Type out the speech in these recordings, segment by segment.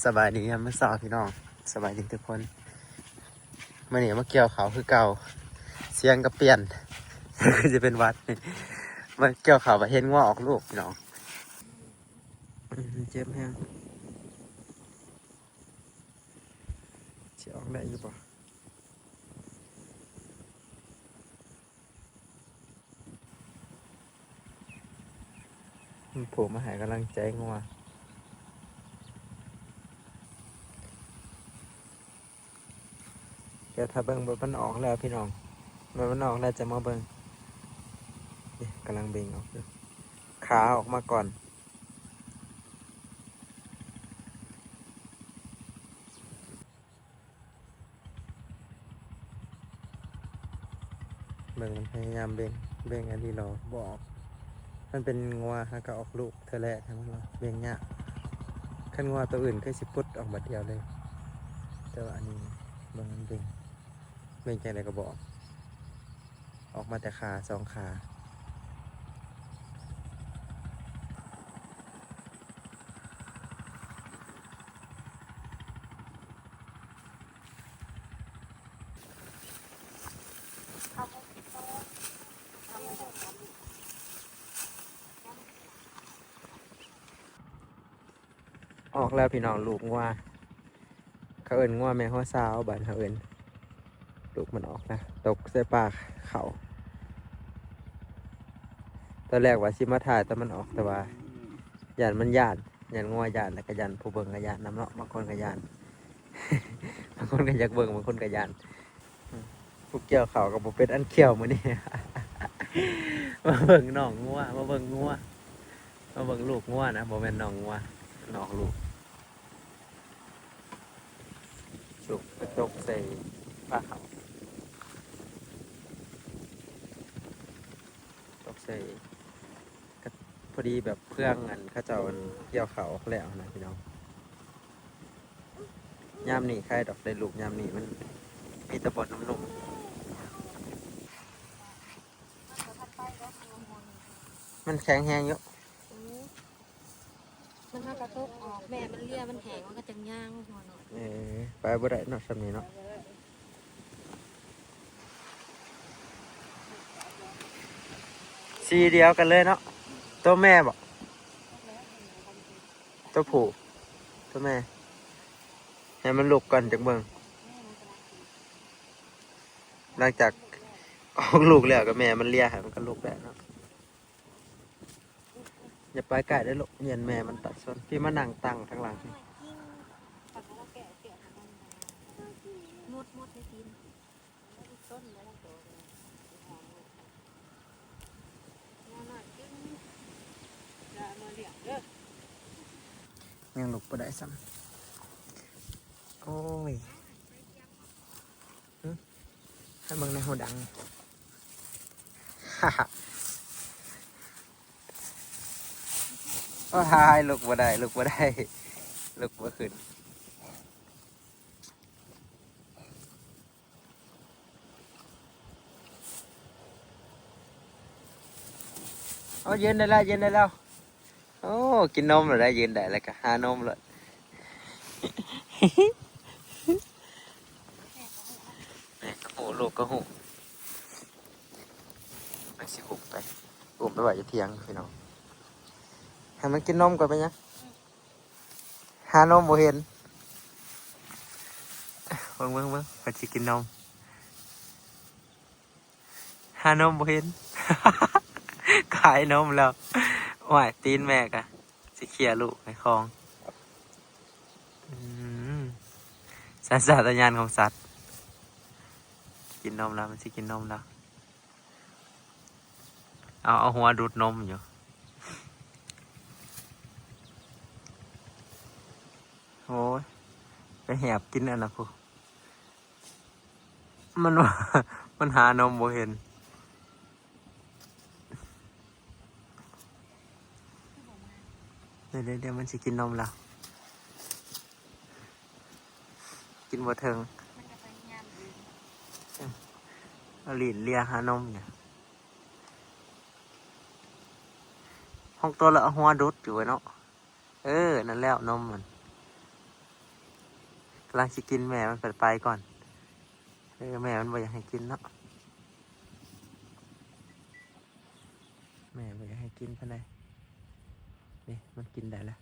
ສະບາຍດີຍາມເຊົ້າພີ່ນ້ອງ ສະບາຍດີທຸກຄົນ. ມື້ນີ້ມາກ່ຽວເຂົ້າຄືເກົ່າ ສຽງກໍປ່ຽນ ຄືຊິເປັນຫວັດ. ມາກ່ຽວເຂົ້າ ໄປເຫັນງົວອອກລູກພີ່ນ້ອງ. ເຈັບແຮງ ຊິອອກໄດ້ຢູ່ບໍ່? ມັນໂຜມາໃຫ້ກຳລັງໃຈງົວ ດຽວຖ້າເບິ່ງວ່າມັນອອກແລ້ວພີ່ນ້ອງ ເມື່ອມັນອອກແລ້ວຈະມາເບິ່ງ. ນີ້ກຳລັງເບັ່ງອອກຢູ່ ຂາອອກມາກ່ອນ. ເບິ່ງມັນພະຍາຍາມເບັ່ງ ເບັ່ງອີ່ຫຼີຫຼໍ ບໍ່ອອກ. ມັນເປັນງົວຫາກະອອກລູກເທື່ອແລກ ເຫັນບໍ່ ເບັ່ງຍາກ. ຄັນງົວໂຕອື່ນຄືຊິປຸດອອກບາດດຽວເລີຍ ແຕ່ວ່າອັນນີ້ເບິ່ງມັນເບັ່ງ ເບັ່ງຈັ່ງໃດກໍບໍ່ອອກ ອອກມາແຕ່ຂາສອງຂາ. ອອກແລ້ວພີ່ນ້ອງ ລູກງົວ ເຂົາເອີ້ນງົວແມ່ຫົວຊາວ ບ້ານເຮົາເອີ້ນ. ລູກມັນອອກແລ້ວ ຕົກໃສ່ປ່າເຂົ້າ. ຕອນແລກວ່າຊິມາຖ່າຍຕອນມັນອອກ ແຕ່ວ່າຢ້ານມັນຢ້ານ ຢ້ານງົວຢ້ານ ແລ້ວກໍຢ້ານຜູ້ເບິ່ງກໍຢ້ານນຳເນາະ ບາງຄົນກໍຢ້ານ ບາງຄົນກໍຢາກເບິ່ງ ບາງຄົນກໍຢ້ານ. ຜູ້ກ່ຽວເຂົ້າກໍບໍ່ເປັນອັນກ່ຽວມື້ນີ້ ມາເບິ່ງນ້ອງງົວ ມາເບິ່ງງົວ ມາເບິ່ງລູກງົວນະ ບໍ່ແມ່ນນ້ອງງົວ ນ້ອງລູກ. ສຸກກະຕົກໃສ່ປາເຂົາ ຕົກໃສ່ ກະພໍດີແບບເຄື່ອງອັນເຂົາເຈົ້າອັນກ່ຽວເຂົ້າອອກແລ້ວນະພີ່ນ້ອງ. ຍາມນີ້ໄຄດອກ ໄດ້ລູກຍາມນີ້ມັນມີແຕ່ບ່ອນໜຸ່ມໆ. ມັນແຂງແຮງຢູ່. ອື ມັນຫາກະຕົກອອກ ແມ່ມັນເລຍ ມັນແຫ້ງ ມັນກໍຈັ່ງຍ່າງຫົວໜ້ອຍ. ເອີ ໄປບໍ່ໄດ້ເນາະ ຊ່ຳນີ້ເນາະ. ສີດຽວກັນເລີຍເນາະ. ໂຕແມ່ບໍ? ໂຕຜູ້ ໂຕແມ່. ໃຫ້ມັນລຸກກ່ອນຈັກເບິ່ງ. ຫຼັງຈາກອອກລູກແລ້ວ ກໍແມ່ມັນເລຍໃຫ້ມັນກໍລຸກແລ້ວເນາະ. ຢ່າໄປໃກ້ເດີ້ລູກ ຢ້ານແມ່ມັນຕັດຊົນ. ພີ່ມານັ່ງຕັ້ງທາງຫຼັງ. ຍັງລຸກບໍ່ໄດ້ຊ້ຳ. ໂອ້ຍ. ໃຫ້ເບິ່ງໃນຫູດັງ. ໂອ້ຍ ລຸກບໍ່ໄດ້ ລຸກບໍ່ໄດ້ ລຸກບໍ່ຂຶ້ນ. ໂອ້ ຢືນໄດ້ແລ້ວ ຢືນໄດ້ແລ້ວ. ໂອ້ ກິນນົມແລ້ວໄດ໋ ຢືນໄດ້ແລ້ວກໍຫານົມແລ້ວ. ແມ່ກໍຮູ້ ລູກກໍຮູ້. ມັນຊິຫຸບໄປ ອຸ້ມໄປໄວ້ຢູ່ຖຽງພີ່ນ້ອງ. ໃຫ້ມັນກິນນົມກ່ອນ ເປັນຫຍັງ? ຫານົມບໍ່ເຫັນ. ເບິ່ງ ເບິ່ງ ເບິ່ງ ເພິ່ນຊິກິນນົມ. ຫານົມບໍ່ເຫັນ ຂາຍນົມແລ້ວ. ໂອ້ຍ ຕີນແມ່ກະຊິເຄຍລູກໃຫ້ຄອງ. ອືມ ສັນຊາດຕະຍານຂອງສັດ ກິນນົມແລ້ວ ມັນຊິກິນນົມແລ້ວ. ເອົາ ເອົາຫົວດູດນົມຢູ່. ໂອ້ຍ ໄປແຫບກິນອັນນັ້ນພຸ້ນ. ມັນວ່າ ມັນຫານົມບໍ່ເຫັນ. ດຽວ ດຽວ ດຽວມັນຊິກິນນົມແລ້ວ. ກິນບໍ່ເຖິງ. ເອົາລີ້ນເລຍຫານົມຢູ່. ຫົກໂຕລະ ເອົາຫົວດຸດຢູ່ເວີຍເນາະ. ເອີ ນັ້ນແລ້ວນົມມັນ. ຫຼັງຊິກິນ ແມ່ມັນໄປ ໄປກ່ອນ. ເອີ ແມ່ມັນບໍ່ຢາກໃຫ້ກິນເນາະ ແມ່ບໍ່ຢາກໃຫ້ກິນປານໃດ. ນີ້ມັນກິນໄດ້ລະ.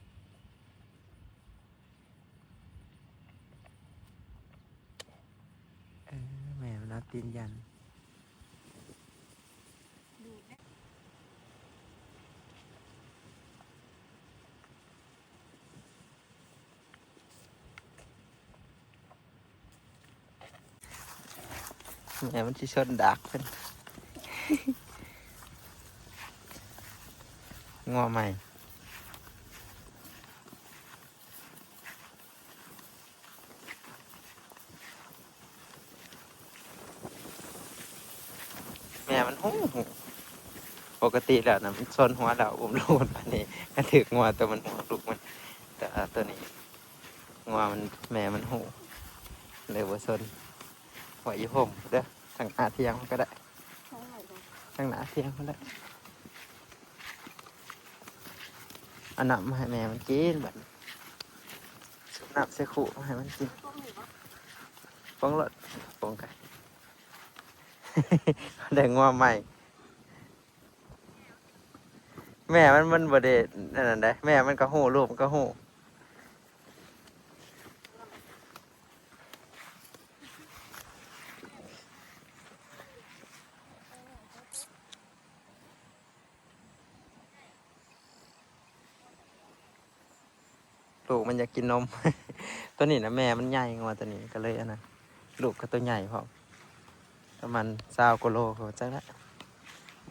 ເອີ ແມ່ມັນເອົາຕີນຢັນ. ແມ່ມັນຊິຊົນດາກເພິ່ນ. ງົວໃໝ່. ແມ່ມັນຮູ້ ຮູ້ ປົກກະຕິແລ້ວນະ ມັນຊົນຫົວແລ້ວ ອຸ້ມລູກມັນ ບາດນີ້ມັນຖືກງົວໂຕມັນຮູ້ລູກມັນ. ແຕ່ວ່າໂຕນີ້ ງົວມັນ ແມ່ມັນຮູ້ ເລີຍບໍ່ຊົນ. ໄວ້ຢູ່ຮົ່ມເດີ ທາງໜ້າຖຽງພຸ້ນກໍໄດ້ ທາງໜ້າຖຽງພຸ້ນແຫຼະ. ເອົານ້ຳມາໃຫ້ແມ່ມັນກິນບາດນີ້ ຊຸບນ້ຳໃສ່ຄຸໃຫ້ມັນກິນ. ປົງໂລດ ປົງກະ ໄດ້ງົວໃໝ່. ແມ່ມັນ ມັນບໍ່ໄດ້ອັນນັ້ນໃດ ແມ່ມັນກໍຮູ້ ລູກມັນກໍຮູ້. ລູກມັນຢາກກິນນົມ. ໂຕນີ້ນະແມ່ມັນໃຫຍ່ ງົວໂຕນີ້ກໍເລີຍອັນນັ້ນ ລູກກໍໂຕໃຫຍ່ພ້ອມ ປະມານຊາວກວ່າໂລ ກໍຈັກແຫຼະ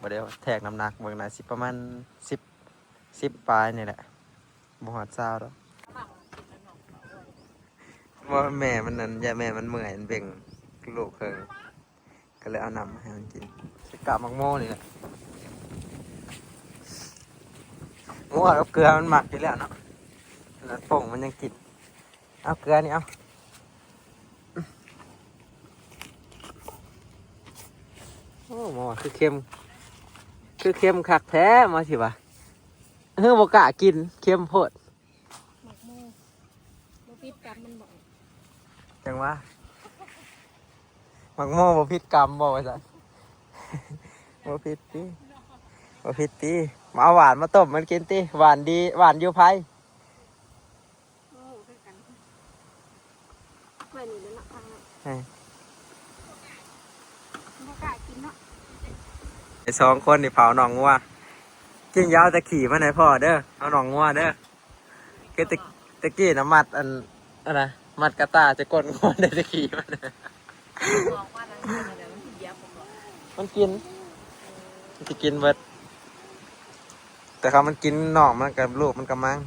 ບໍ່ໄດ້ແທກນ້ຳໜັກເບິ່ງ ໜ້າຊິປະມານສິບ ສິບປາຍນີ້ແຫຼະ ບໍ່ຮອດຊາວດອກ. ວ່າແມ່ມັນນັ້ນ ຢ້ານແມ່ມັນເມື່ອຍ ມັນເບັ່ງລູກເຄິ່ງ ກໍເລີຍເອົານ້ຳມາໃຫ້ມັນກິນ ໃສ່ກາບໝາກໂມນີ້ແຫຼະ. ງົວກັບເກືອມັນມັກຢູ່ແລ້ວເນາະ ຂະໜາດປົ່ງມັນຍັງກິນ. ເອົາເກືອນີ້ເອົາ. ໂອ້ ໝໍຄືເຄັມ ຄືເຄັມຄັກແທ້ ໝໍຊິວ່າ. ເຮີ ບໍ່ກ້າກິນ ເຄັມໂພດ. ໝາກໂມບໍ່ຜິດກັບມັນບໍ? ຈັ່ງວ່າ ໝາກໂມບໍ່ຜິດກັບບໍ່ ວ່າຊັ້ນ. ບໍ່ຜິດຕິ ບໍ່ຜິດຕິ. ມາເອົາຫວານມາຕົ້ມມັນກິນຕິ. ຫວານດີ ຫວານຢູ່ໃຜ? ໂອ້ ຄືກັນ ໄວ້ນີ້ແຫຼະເນາະ ທາງນັ້ນ ເອີ ບໍ່ກ້າກິນເນາະ. ໄອ້ສອງຄົນນີ້ເຜົາໜອງງົວ ຈິງຢ່າເອົາແຕ່ຂີ້ມັນໃຫ້ພໍ່ເດີ ເອົາໜອງງົວເດີ. ຄືແຕ່ ແຕ່ກີ້ນະມັດອັນ ອັນນະ ມັດກະຕ່າຈະກົ້ນງົວ ໄດ້ແຕ່ຂີ້ມັນ. ມັນກິນ ມັນຊິກິນເບິດ ແຕ່ຄັນມັນກິນນອກມັນກໍ ລູກມັນກໍມັ່ງ.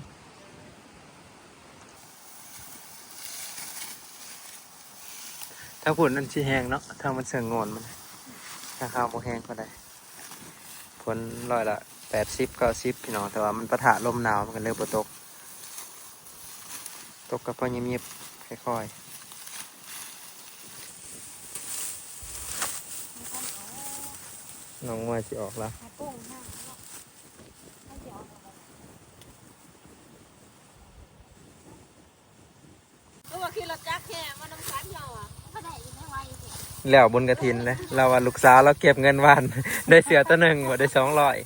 ທາງພຸ້ນມັນຊິແຫ້ງເນາະ ທາງມັນເຊິ່ງໂງ່ນມັນ ທາງເຮົາບໍ່ແຫ້ງປານໃດ. ຝົນຮ້ອຍລະແປດສິບ ເກົ້າສິບ ພີ່ນ້ອງ ແຕ່ວ່າມັນປະທະລົມໜາວ ມັນກໍເລີຍບໍ່ຕົກ ຕົກກໍພໍຍິບໆ ຄ່ອຍໆ. ນ້ອງງົວຊິອອກລະ ຄືວ່າຂີ່ລົດຈັກແຫ່ມານຳກັນເຮົາອະ ມັນກໍໄດ້ຢູ່ໃນໄວແທ້. ແລ້ວບຸນກະຖິນເດ້ ລາວວ່າລູກສາວລາວເກັບເງິນບ້ານ ໄດ້ເສື້ອໂຕໜຶ່ງ ບໍ່ໄດ້ສອງຮ້ອຍ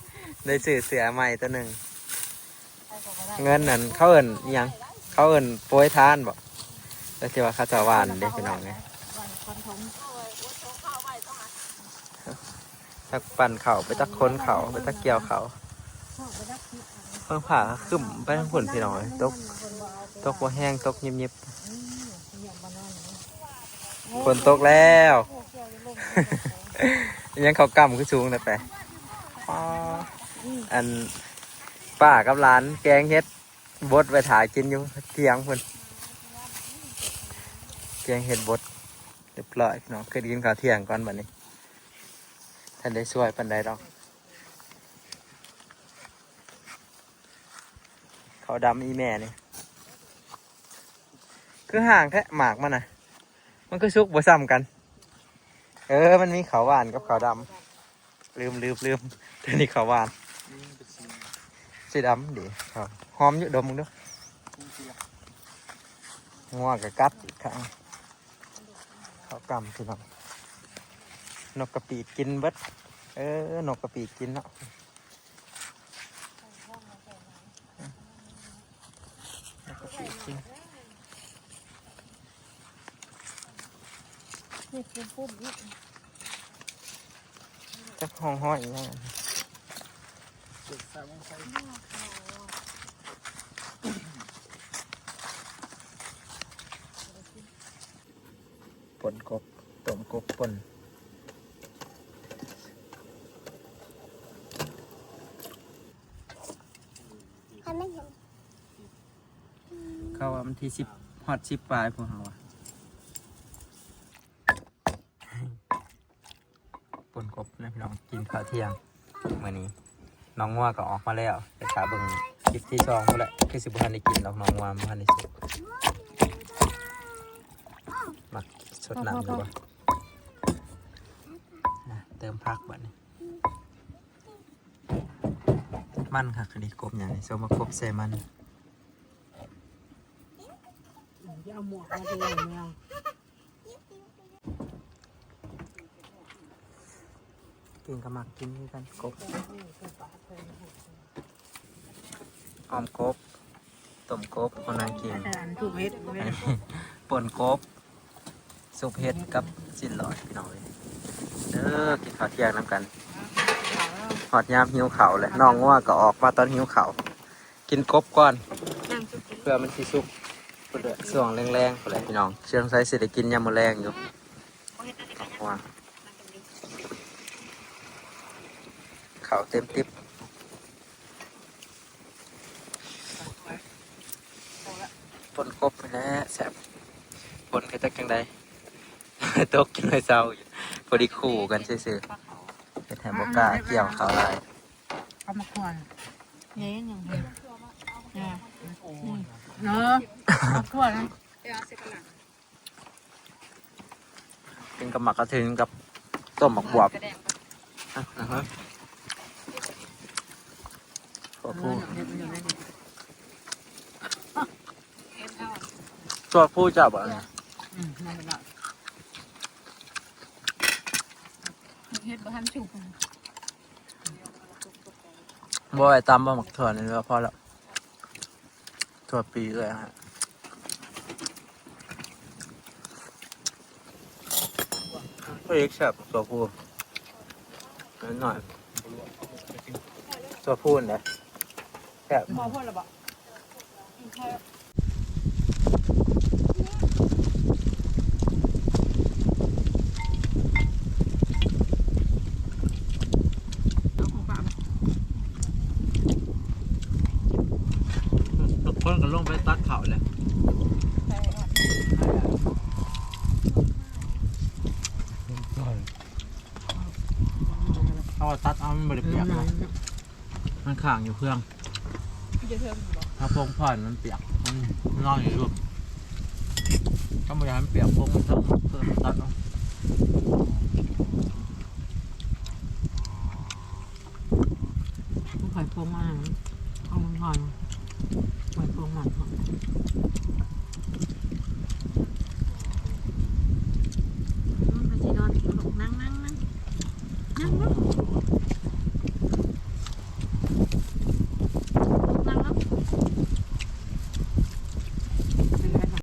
ໄດ້ຊື້ເສື້ອໃໝ່ໂຕໜຶ່ງ. ເງິນນັ້ນເຂົາເອີ້ນອີ່ຫຍັງ ເຂົາເອີ້ນໂປຍທານບໍ? ແຕ່ທີ່ວ່າເຂົາເຈົ້າຫວ່ານເດ້ ພີ່ນ້ອງເອີຍ. ຈັກປັ່ນເຂົ້າ ໄປຈັກຂົນເຂົ້າ ໄປຈັກກ່ຽວເຂົ້າ. ເບິ່ງຟ້າຄຶ້ມໄປທາງພຸ້ນພີ່ນ້ອງເອີຍ ຕົກ ຕົກບໍ່ແຮງ ຕົກຍິບໆ. ຝົນຕົກແລ້ວ ອີ່ຫຍັງເຂົ້າກ້ຳຄືສູງແທ້ແປ. ອໍ ອັນ ປ້າກັບຫຼານແກງເຫັດບົດໄວ້ຖ້າກິນຢູ່ຖຽງພຸ້ນ ແກງເຫັດບົດ. ຮຽບຮ້ອຍພີ່ນ້ອງ ຂຶ້ນກິນເຂົ້າທ່ຽງກ່ອນບັດນີ້ ທັນໄດ້ຊ່ວຍປານໃດດອກ. ເຂົ້າດຳອີ່ແມ່ນີ້ ຄືຫ່າງແທ້ ໝາກມັນນະ ມັນຄືສຸກບໍ່ຊ່ຳກັນ. ເອີ ມັນມີເຂົ້າຫວານກັບເຂົ້າດຳ. ລືມ ລືມ ລືມ ໂຕນີ້ເຂົ້າຫວານ ອືມ ເປັນສີ ສີດຳເດ ຫອມຢູ່ ດົມເບິ່ງດູ. ອືມ ສີດຳ. งัວກໍກັດອີກຄັ້ງ ເຂົ້າກ່ຳພີ່ນ້ອງ ນົກກະປີກກິນເບິດ ເອີ ນົກກະປີກກິນເນາະ ນົກກະປີກກິນ ນີ້ປຸ້ມໆອີກ ຈັກຮ້ອງຮ້ອຍອີ່ຫຍັງ ປົ່ນກົບ ຕົ້ມກົບປົ່ນ ເຂົາວ່າວັນທີສິບ ຮອດສິບປາຍພວກເຮົາວ່າ ປົ່ນກົບນະພີ່ນ້ອງ ກິນເຂົ້າທ່ຽງມື້ນີ້ ນ້ອງງົວກໍອອກມາແລ້ວ ໄປຖ້າເບິ່ງຄລິບທີສອງພຸ້ນແຫຼະ ຄືຊິບໍ່ທັນໄດ້ກິນດອກ ນ້ອງງົວບໍ່ທັນໄດ້ສຸກ ມັກຊົດນ້ຳຢູ່ບໍ່ ນະ ເຕີມຜັກບັດນີ້ ມັນຄັກອີ່ຫຼີ ກົບຫຍັງນີ້ ສົມວ່າກົບແຊມັນ ຢ່າເອົາໝວກມາເລີຍ ກິນກໍມັກກິນຄືກັນ ກົບ ອ້ອມກົບ ຕົ້ມກົບ ຄົນນາງກິນ ອັນນັ້ນສຸບເຫັດ ປົ່ນກົບ ສຸບເຫັດກັບຊີ້ນຫຼອດ ພີ່ນ້ອງເອີຍ ເດີ ກິນເຂົ້າທ່ຽງນຳກັນ ຮອດຍາມຫິວເຂົ້າແລ້ວ ນ້ອງງົວກໍອອກມາຕອນຫິວເຂົ້າ ກິນກົບກ່ອນ ເພື່ອມັນຊິສຸກ ພຸ້ນແຫຼະ ຊ່ວງແລງໆ ພຸ້ນແຫຼະພີ່ນ້ອງ ສົງໄສຊິໄດ້ກິນຍາມມື້ແລງຢູ່ ເຂົ້າເຕັມຕິບ ປົ່ນກົບນີ້ແຫຼະແຊບ ຝົນກໍຈັກຈັ່ງໃດ ຕົກຈົນໄດ້ເຊົາຢູ່ ພໍດີຄູ່ກັນຊື່ໆ ເຮັດໃຫ້ບໍ່ກ້າກ່ຽວເຂົ້າຫຼາຍ ເອົາມາຂວນ ນີ້ຍັງເຫັນ ເອີ ມາຂວນ ກິນກັບໝາກກະເທັນກັບຕົ້ມໝາກບວບ ອະຮະ ຖົ່ວພູ ຖົ່ວພູເຈົ້າບໍ່ ອືມ ເຮັດບໍ່ທັນສຸກ ບໍ່ໄດ້ຕຳບໍ່ ໝາກຖົ່ວນີ້ ພໍແລ້ວ ຖົ່ວປີເອື້ອຍໃຫ້ ເອີ ແຊບ ຖົ່ວພູ ໜ້ອຍໆ ຖົ່ວພູນີ້ແຊບ ພໍພໍແລ້ວບໍ່? ທຸກຄົນກໍລົງໄປຕັກເຂົ້າແຫຼະ ເຮົາວ່າຕັດເອົາ ມັນບໍ່ໄດ້ປຽກນະ ມັນຄ້າງຢູ່ເຄື່ອງ ຢູ່ເທິງບໍ່? ຖ້າພົງຜ່ອນມັນປຽກ ມັນນອນຢູ່ລຸ່ມ ຖ້າບໍ່ຢາກໃຫ້ມັນປຽກ ພົງມັນເທິງ ເພິ່ນຕັດເອົາ ບໍ່ຄ່ອຍພົງມາ ເອົາມັນຜ່ອນ ຄ່ອຍພົງມັນ.